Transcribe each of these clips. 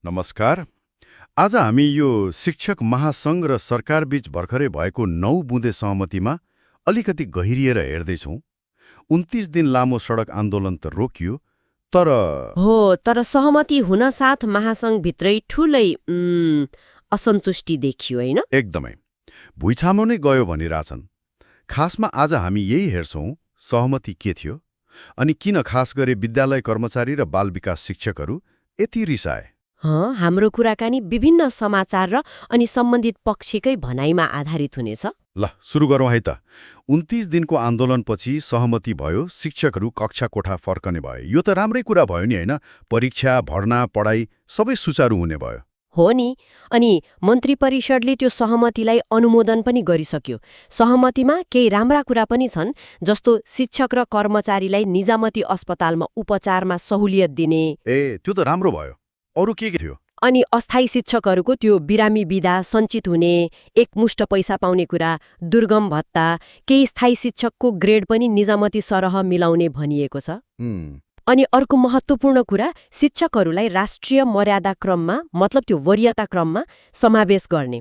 नमस्कार। आज हामी यो शिक्षक महासङ्घ र सरकारबीच भर्खरै भएको 9 बुँदे सहमतिमा अलिकति गहिरिएर हेर्दैछौँ। 29 दिन लामो सडक आन्दोलन त रोकियो, तर तर सहमति हुन साथ महासङ्घभित्रै ठूलै असन्तुष्टि देखियो होइन। एकदमै भुइँछामो नै गयो भनिरहेछन्। खासमा आज हामी यही हेर्छौँ, सहमति के थियो अनि किन खास गरी विद्यालय कर्मचारी र बाल विकास शिक्षकहरू यति रिसाए। हाम्रो कुराकानी विभिन्न समाचार र अनि सम्बन्धित पक्षकै भनाइमा आधारित हुनेछ। ल सुरु गरौँ है त। 29 दिनको आन्दोलनपछि सहमति भयो, शिक्षकहरू कक्षा कोठा फर्कने भए। यो त राम्रै कुरा भयो नि होइन। परीक्षा, भर्ना, पढाइ सबै सुचारू हुने भयो। हो नि, अनि मन्त्री परिषदले त्यो सहमतिलाई अनुमोदन पनि गरिसक्यो। सहमतिमा केही राम्रा कुरा पनि छन्, जस्तो शिक्षक र कर्मचारीलाई निजामती अस्पतालमा उपचारमा सहुलियत दिने। त्यो त राम्रो भयो। अरू के थियो? अनि अस्थायी शिक्षकहरूको त्यो बिरामी बिदा सञ्चित हुने, एकमुष्ट पैसा पाउने कुरा, दुर्गम भत्ता, केही स्थायी शिक्षकको ग्रेड पनि निजामती सरह मिलाउने भनिएको छ। अनि अर्को महत्त्वपूर्ण कुरा, शिक्षकहरूलाई राष्ट्रिय मर्यादा क्रममा मतलब त्यो वरियता क्रममा समावेश गर्ने।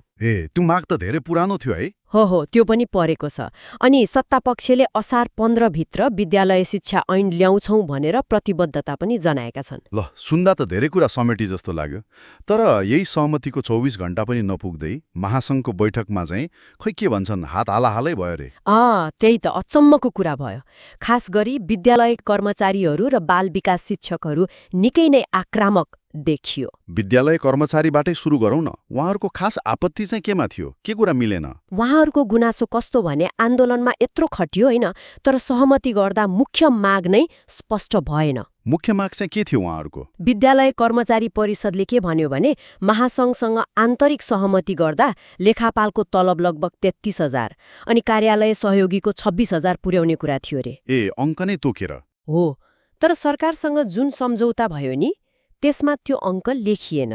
त्यो माग त धेरै पुरानो थियो है। हो त्यो पनि परेको छ। अनि सत्तापक्षले असार 15 भित्र विद्यालय शिक्षा ऐन ल्याउँछौँ भनेर प्रतिबद्धता पनि जनाएका छन्। ल सुन्दा त धेरै कुरा समेटी जस्तो लाग्यो। तर यही सहमतिको 24 घण्टा पनि नपुग्दै महासङ्घको बैठकमा चाहिँ खै के भन्छन्, हात हालाहालै भयो रे। त्यही त अचम्मको कुरा भयो। खास गरी विद्यालय कर्मचारीहरू र बाल विकास शिक्षकहरू निकै नै आक्रामक देखियो। विद्यालय कर्मचारीबाटै सुरु गरौँ न। उहाँहरूको खास आपत्ति चाहिँ केमा थियो? के कुरा मिलेन? उहाँहरूको गुनासो कस्तो भने आन्दोलनमा यत्रो खटियो होइन, तर सहमति गर्दा मुख्य माग नै स्पष्ट भएन। मुख्य माग चाहिँ के थियो उहाँहरूको? विद्यालय कर्मचारी परिषदले के भन्यो भने महासङ्घसँग आन्तरिक सहमति गर्दा लेखापालको तलब लगभग 33,000 अनि कार्यालय सहयोगीको 26,000 पुर्याउने कुरा थियो रे। अङ्क नै तोकेर हो। तर सरकारसँग जुन सम्झौता भयो नि, त्यसमा त्यो अङ्क लेखिएन।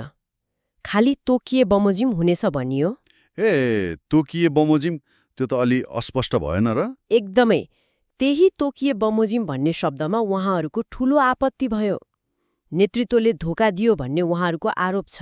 खालि तोकिए बमोजिम हुनेछ भनियो। तोकिए बमोजिम, त्यो त अलि अस्पष्ट भएन र? एकदमै। त्यही तोकिए बमोजिम भन्ने शब्दमा उहाँहरूको ठूलो आपत्ति भयो। नेतृत्वले धोका दियो भन्ने उहाँहरूको आरोप छ।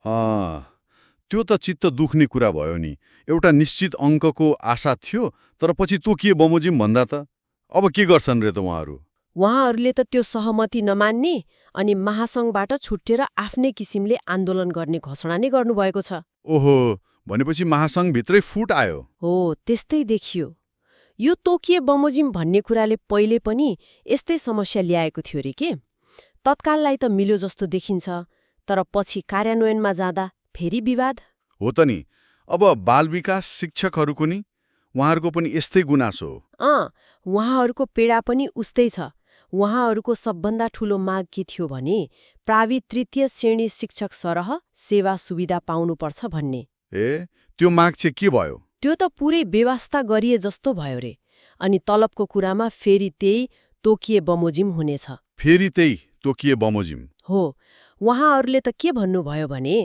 त्यो त चित्त दुख्ने कुरा भयो नि। एउटा निश्चित अङ्कको आशा थियो, तर पछि तोकिए बमोजिम भन्दा त अब के गर्छन् रे त उहाँहरू? उहाँहरूले त त्यो सहमति नमान्ने अनि महासङ्घबाट छुट्टेर आफ्नै किसिमले आन्दोलन गर्ने घोषणा नै गर्नुभएको छ। ओहो, भनेपछि महासङ्घभित्रै फुट आयो। हो, त्यस्तै देखियो। यो तोकिए बमोजिम भन्ने कुराले पहिले पनि यस्तै समस्या ल्याएको थियो रे के। तत्काललाई त मिल्यो जस्तो देखिन्छ, तर पछि कार्यान्वयनमा जाँदा फेरि विवाद। हो त नि। अब बाल विकास शिक्षकहरूको नि उहाँहरूको पनि यस्तै गुनासो हो। उहाँहरूको पीडा पनि उस्तै छ। उहाँहरूको सबभन्दा ठूलो माग के थियो भने प्रावि तृतीय श्रेणी शिक्षक सरह सेवा सुविधा पाउनुपर्छ भन्ने। त्यो माग चाहिँ के भयो? त्यो त पुरै व्यवस्था गरिए जस्तो भयो रे। अनि तलबको कुरामा फेरि त्यही तोकिए बमोजिम हुनेछ। फेरि त्यही तोकिए बमोजिम? हो। उहाँहरूले त के भन्नुभयो भने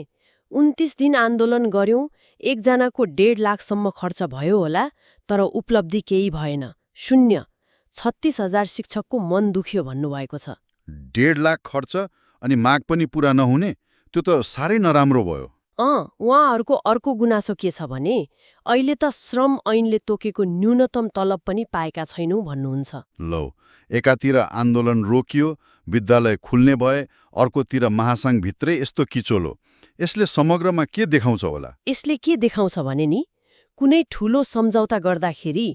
29 दिन आन्दोलन गर्यौं, एकजनाको 1.5 लाखसम्म खर्च भयो होला, तर उपलब्धि केही भएन, शून्य। 36,000 शिक्षकको मन दुख्यो भन्नुभएको छ। 1.5 लाख खर्च अनि माग पनि पूरा नहुने, त्यो त साह्रै नराम्रो भयो। उहाँहरूको अर्को गुनासो के छ भने अहिले त श्रम ऐनले तोकेको न्यूनतम तलब पनि पाएका छैनौं भन्नुहुन्छ। लौ, एकातिर आन्दोलन रोकियो, विद्यालय खुल्ने भए, अर्कोतिर महासङ्घभित्रै यस्तो किचोलो। यसले समग्रमा के देखाउँछ होला? यसले के देखाउँछ भने नि, कुनै ठूलो सम्झौता गर्दाखेरि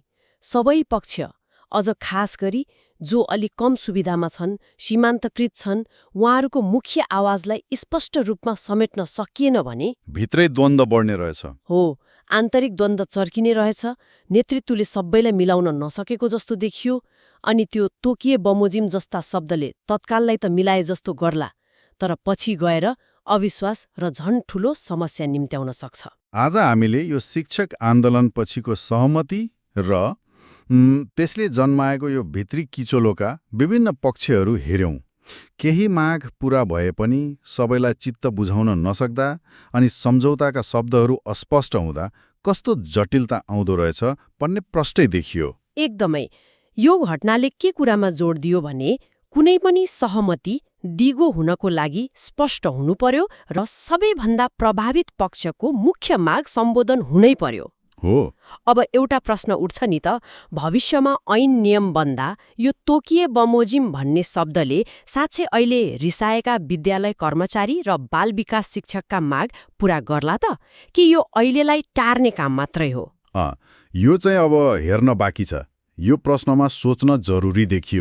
सबै पक्ष, अझ खास गरी जो अलि कम सुविधामा छन्, सीमान्तकृत छन्, उहाँहरूको मुख्य आवाजलाई स्पष्ट रूपमा समेट्न सकिएन भने भित्रै द्वन्द्व बढ्ने रहेछ। हो, आन्तरिक द्वन्द्व चर्किने रहेछ। नेतृत्वले सबैलाई मिलाउन नसकेको जस्तो देखियो। अनि त्यो तोकिए बमोजिम जस्ता शब्दले तत्काललाई त मिलाए जस्तो गर्ला, तर पछि गएर अविश्वास र झन् ठूलो समस्या निम्त्याउन सक्छ। आज हामीले यो शिक्षक आन्दोलन पछिको सहमति र त्यसले जन्माएको यो भित्री किचोलोका विभिन्न पक्षहरू हेर्यौं। केही माग पूरा भए पनि सबैलाई चित्त बुझाउन नसक्दा अनि सम्झौताका शब्दहरू अस्पष्ट हुँदा कस्तो जटिलता आउँदो रहेछ भन्ने प्रष्टै देखियो। एकदमै। यो घटनाले के कुरामा जोड दियो भने कुनै पनि सहमति दिगो हुनको लागि स्पष्ट हुनु पर्यो र सबैभन्दा प्रभावित पक्षको मुख्य माग सम्बोधन हुनै पर्यो। हो। अब एउटा प्रश्न उठ्छ नि त, भविष्यमा ऐन नियम बन्दा यो तोकिए बमोजिम भन्ने शब्दले साँच्चै अहिले रिसाएका विद्यालय कर्मचारी र बाल विकास शिक्षकका माग पूरा गर्ला त, कि यो अहिलेलाई टार्ने काम मात्रै हो? यो चाहिँ अब हेर्न बाँकी छ। यो प्रश्नमा सोच्न जरुरी देखियो।